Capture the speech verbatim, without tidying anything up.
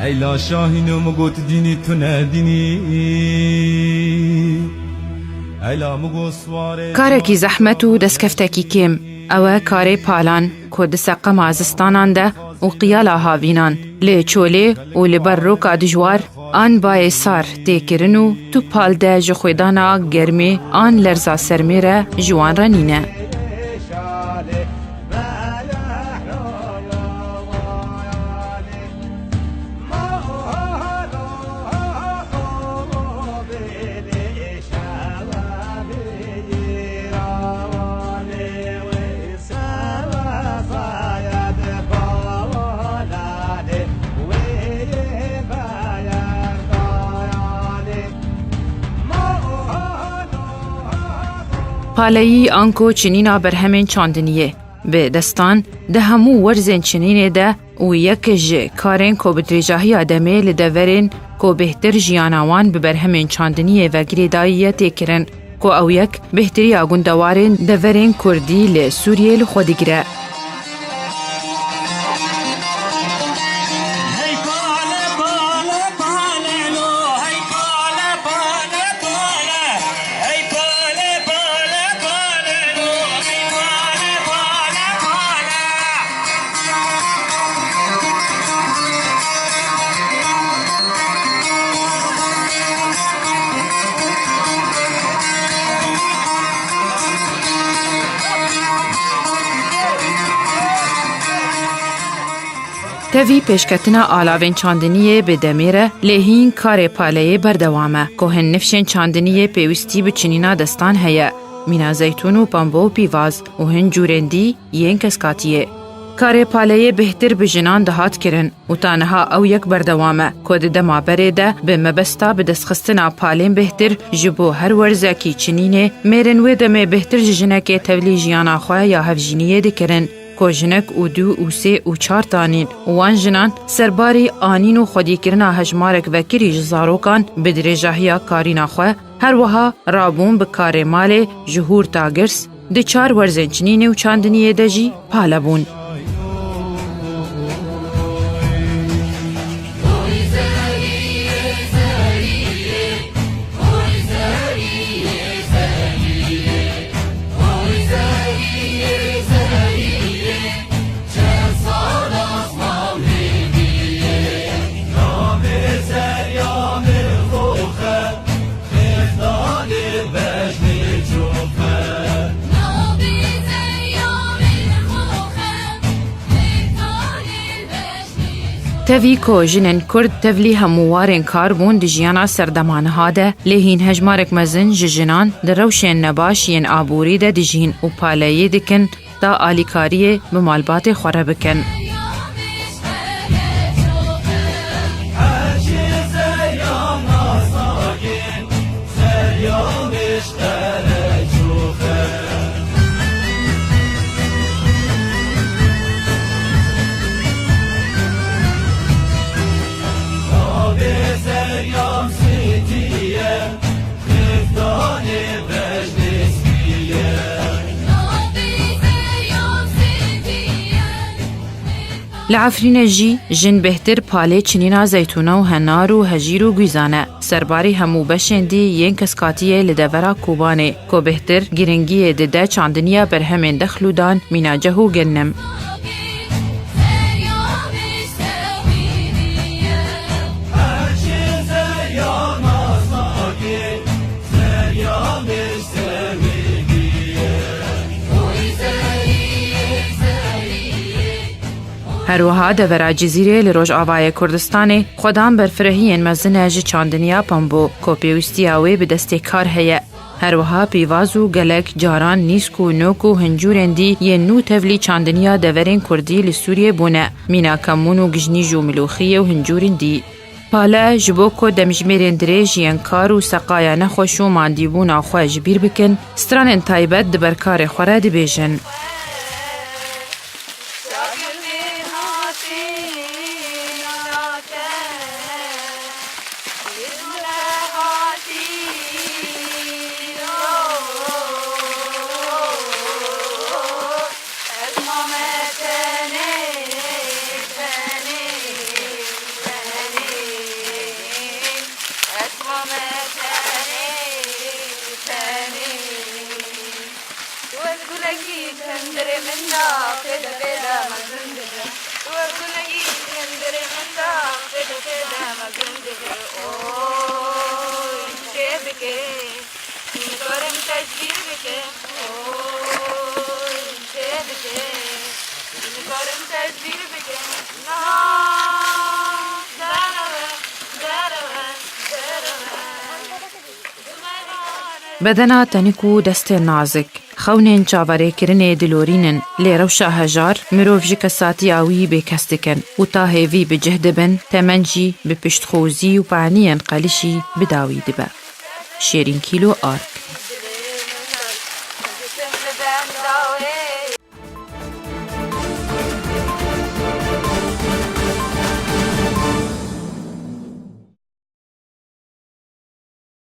Eyla şahîno min got dînî tu ne dînî. Eyla min got swarê Karekî zehmet û destkeftekî kêm. Ew e karê palan ku di seqema zistanan de û qiyala havînan, li çolê û li ber roka dijwar an bayê sar tê kirin û tu pal de ji xwedana germê an lerza sermê re ji wan re nîne. Paleyî anko çinîna berhemên çandiniyê bi destan di hemû werzên çinînê de û yek ji karên ku bi dirêjahiya demê li deverên ku bêhtir jiyana wan bi berhemên çandiniyê ve girêdayî ye tê kirin, ku ew yek bêhtiriya gundewarên deverên kurdî li Sûriyê li xwe digire. Tevî pêşketina alavên çandiniyê bi demê re lê hîn karê paleyê berdewam e, ku hin nifşên çandiniyê pêwîstî bi çinîna destan heye, mîna zeytûn û pembo û pîvaz û hin cûrên dî yên keskatiyê. Karê paleyê bêhtir bi jinan dihat kirin û ta niha ew yek berdewam e, ku di dema berê de bi mebesta bidestxistina palên bêhtir ji bo her werzekî çinînê, mêrên wê demê bêhtir ji jinekê tevlî jiyana xwe ya hevjîniyê dikirin. Ku jinek û du û sê û çar tanîn û wan jinan serbarî anîn û xwedîkirina hejmarek vekirî ji zarokan bi dirêjahiya karîna xwe, her wiha rabûn bi karê malê ji hûr ta girs, di çar werzên çinînê û çandiniyê de jî pale bûn. Tevî ku jinên Kurd tevlî hemû warên kar bûn di jiyana serdema niha de, lê hîn hejmarek mezin ji jinan di rewşên nebaş yên aborî de dijîn û paleyê dikin ta alîkariyê bi malbatê xwe re bikin. Li Efrînê jî jin bêhtir palê çinîna zeytûna û henar û hejîr û guîzan e. Serbarî hemû beşên dî yên keskatiyê li devera Kobanê, ku bêhtir giringiyê dide çandiniya berhemên dexlûdan mîna ceh û genim. Her wiha devera Cizîrê li Rojavayê Kurdistanê xwedan berfirehiyên mezin e ji çandiniya pembo, ku pêwîstiya wê bi destê kar heye. Her wiha pîvaz û gelek caran nîsk û nok û hincûrên dî yên nû tevlî çandiniya deverên kurdî li Sûriyê bûne, mîna kemûn û gijnîj û milûxiyê û hincûrên dî. Pale, ji bo ku demjimêrên dirêj yên kar û seqaya nexweş û mandîbûna xwe ji bîr bikin, stranên taybet di ber karê xwe re dibêjin. Bedena tenik û destên nazik, xewnên çaverêkirinê dilorînin, lê rewşa hejar mirov ji kesatia wî bêkes dikin û ta hêvî bi cih dibin, temenc jî bi piştxozî û paniyên qelişî bi dawî dibe. Şêrîn Kîlo Ark.